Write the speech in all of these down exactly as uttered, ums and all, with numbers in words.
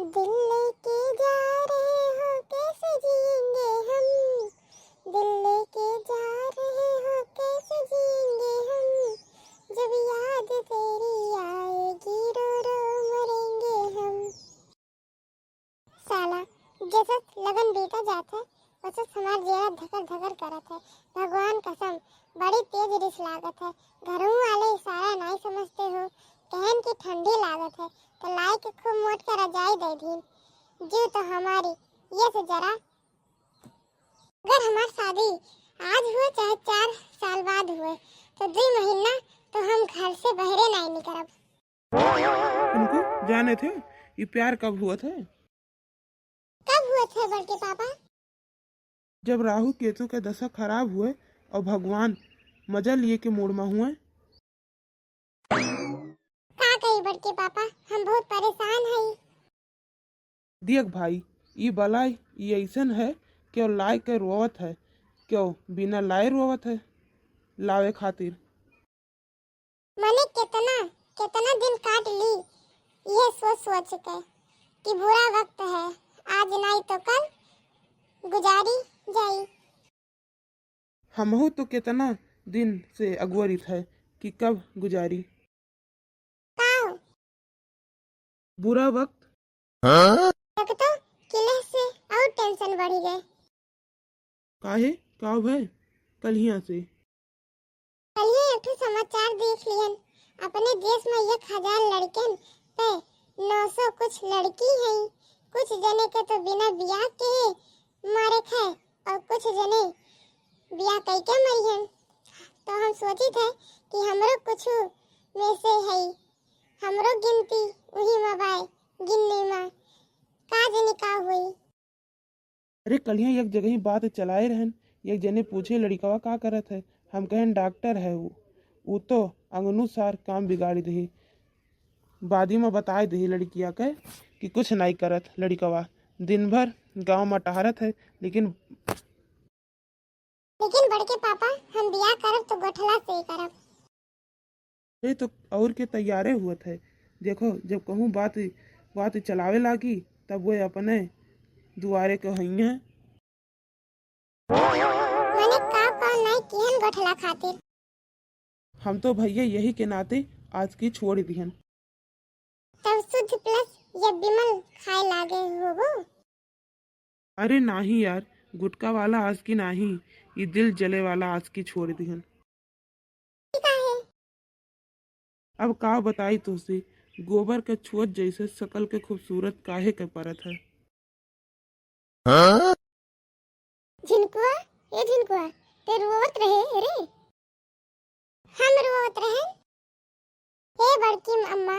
दिल लेके जा रहे हो, कैसे जिएंगे हम? दिल लेके जा रहे हो, कैसे जिएंगे हम? जब याद तेरी आएगी, रो रो मरेंगे हम। साला, जैसे लगन बीता जात है, वैसे हमार जियरा धकर धकर करत है। भगवान कसम, बड़ी तेज रिस लागत है। घरों वाले इशारा नाई समझते हो, कहन की ठंडी लागत है, तो लाई के खूब मोट के रजाई दे दीन। जीव तो हमारी ये से जरा। अगर हमार शादी आज हुए चाहे चार साल बाद हुए, तो दुई महीना तो हम घर से बहरे नाई निकरब। तुमको जाने थे, ये प्यार कब हुआ था? कब हुआ था बड़के पापा? जब राहु केतु के दशा खराब हुए और भगवान मजा लिए के मूड में हुए। का कही बड़के पापा, हम बहुत परेशान हई। देख भाई, ई बला ई ऐसन है, क्यों लाए के रोवत है, क्यों बिना लाए रोवत है लावे खातिर। मने केतना, केतना दिन काट ली, यह सोच सोच के कि बुरा वक्त है, आज नाई तो कल गुजारी जाई। हमहू तो केतना दिन से अगोरित है कि कब गुजारी। का हो? बुरा वक्त। हाँ? एक तो किले से और टेंशन बढ़ी गए। काहे? का भय? कलिया से। कलिया एक ठो समाचार देख लिहन, अपने देश में एक हजार लड़कन पे नौ सौ कुछ लड़की हैं। कुछ जने के तो बिना बियाह के मारे थे और कुछ जने बियाह कई के मरिहन। तो हम सोचित है कि हमरो कुछ में से है, हमरो गिनती उही में बाय, गिनने में। का जने का होई। अरे कलिया एक जगह ही बात चलाए रहन, एक जने पूछे लड़िकवा का करत है, हम कहन डॉक्टर है उ, उ तो अंगनू सार काम बिगाड़ी देही। बादी में बताए देही लड़किया के कि कुछ नाई करत लड़िकवा, दिन भर गाँव में टहरत है, लेकिन लेकिन बड़के पापा, हम बियाह करब तो गोठला से ही करब। अरे तो और के तैयारे हुअत है। देखो, जब कहूँ बात, बात चलावे लागी, तब वे अपने दुआरे के हइये। मने का का नाई किहन गोठला खातिर? हम तो भैया यही के नाते आज की छोड़ दिहन। तब शुद्ध plus या विमल खाए लागे होबो? अरे नाही यार, गुटखा वाला आज की नाही, ई दिल जले वाला आज की छोड़ दिहन। ई काहे? अब का बताई तोसे, गोबर के छुअत जैसे शकल के खूबसूरत काहे के परत है? हाँ? झिनकुआ, ए झिनकुआ, ते रोवत रहे रे? हम रोवत रहे? हे बड़की अम्मा,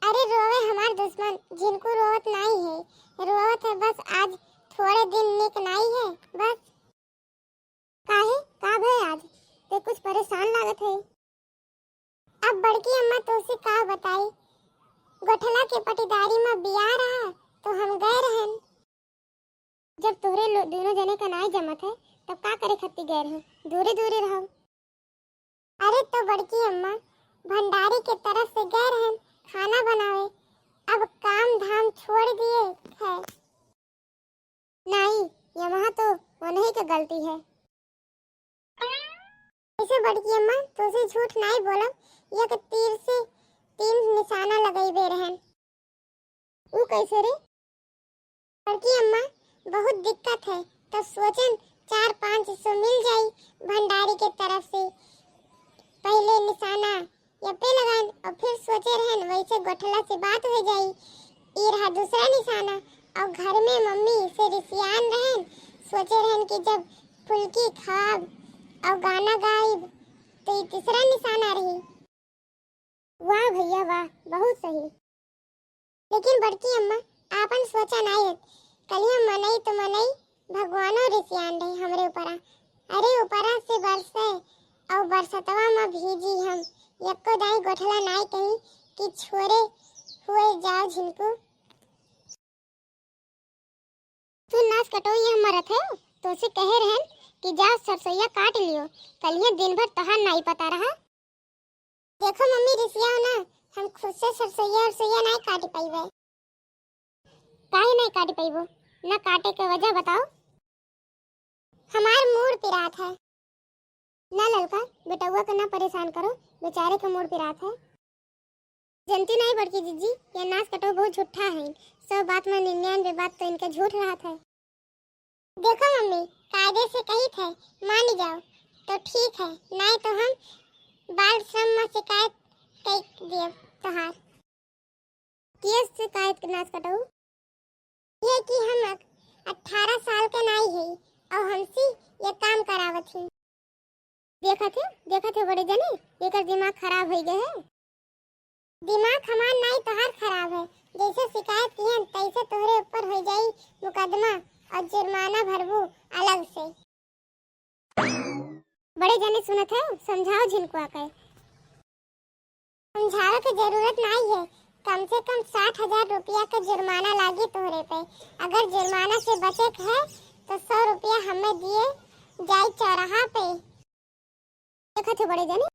अरे रोवे हमार दुश्मन, झिनकू रोवत नाई है, रोवत है बस आज थोड़े दिन निक नाई है, बस। काहे, का भय आज? ते कुछ परेशान लागत है। अब बड़की अम्मा तोसे का बताई, गोठला के पटीदारी में बियाह रहा तो हम गए रहन। जब तोहरे लो-, दोनों जने का नाई जमत है, तब का करे खातिर गए रहे? दूरे दूरे रहो। अरे तो बड़की अम्मा भंडारी के तरफ से गए रहन खाना बनावे, अब काम धाम छोड़ दिए है। नाई, ये वहाँ तो उन्हीं के गलती है। ऐसे बड़की अम्मा, तोसे झूठ नाई बोलब, एक तीर से तीन निशाना लगइबे रहन। ऊ कैसे रे? बड़की अम्मा, बहुत दिक्कत है, तो सोचन चार पाँच सौ मिल जाई भंडारी के तरफ से। पहले निशाना यपे लगान और फिर सोचे रहन वैसे गोठला से बात हो जाई। ई रहा दूसरा निशाना। और घर में मम्मी से रिसियान रहन, सोचे रहन कि जब फुल्की खाब और गाना गाइब तो ई तीसरा निशाना रही। वाह भैया वाह, बहुत सही। लेकिन बड़की अम्मा, आपन सोचा नाई है। कलिया मनई तो मनई, भगवानो रिसियान रहे हमरे ऊपरा। अरे ऊपरा से बरसे और बरसतवा में भीजी हम, यक्को दाई गोठला नाई कही कि छोरे हुए जाओ झिनकू। तू नास कटोई यहाँ मरत है, तोसे कहे रहन कि जाओ सरसोईया काट लियो, कलिया दिन भर तोहार नाई पता रहा। देखो मम्मी, रिसियाओ ना, हम खुद से सरसोईया उरसोईया नाई काट पाइबे। नहीं काट पइबो, ना काटे के वजह बताओ। हमार मूड़ पिरात है। ना ललका, बेटउआ के ना परेशान करो, बेचारे के मूड़ पिरात है। जनती नहीं बड़की जीजी, ये नास कटऊ बहुत झूठा है। सौ बात में निन्यानवे बात तो इनके झूठ रहत है। देखो मम्मी, कायदे से कहित है, मान जाओ तो ठीक है, नहीं तो हम बाल श्रम में शिकायत कर दिए तोहार। केस शिकायत के नास कटऊ? ये कि हम अठारह साल के नाई है और हमसे ये काम करावत ही। देखत है, देखत है बड़े जने, एकर दिमाग खराब हो गए है। दिमाग हमार नाई तोहार खराब है, जैसे शिकायत किहन तैसे तोहरे ऊपर हो जाई मुकदमा और जुर्माना भरबू अलग से। बड़े जने सुनत है, समझाओ झिनकुआ के। समझावे के जरूरत नाई है, कम से कम साठ हजार रुपया के जुर्माना लागी तोहरे पे। अगर जुर्माना से बचे के है तो सौ रुपया हमें दिए जाई चौराहा पे। देखत है बड़े जने।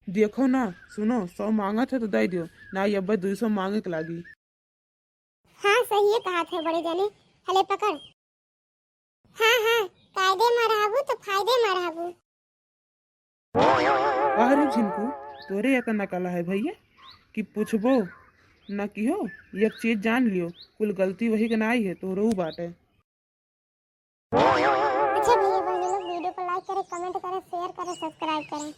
देखो ना, सुनो, सौ मांगत है तो दे दियो, ना ये अब्बे दो सौ मांगे के लागी। हाँ, सही है कहत है बड़े जने। हले पकड़। हाँ, हाँ, कायदे में रहबू तो फायदे में रहबू। अरे झिनकू, तोरे एतना कला है भैया कि पूछबो न किहो, एक चीज जान लियो, कुल गलती वही के नाई है, तोरो बाटे। अच्छा भैया बहन लोग, वीडियो को like करें, कमेंट करें, शेयर करें, सब्सक्राइब करें।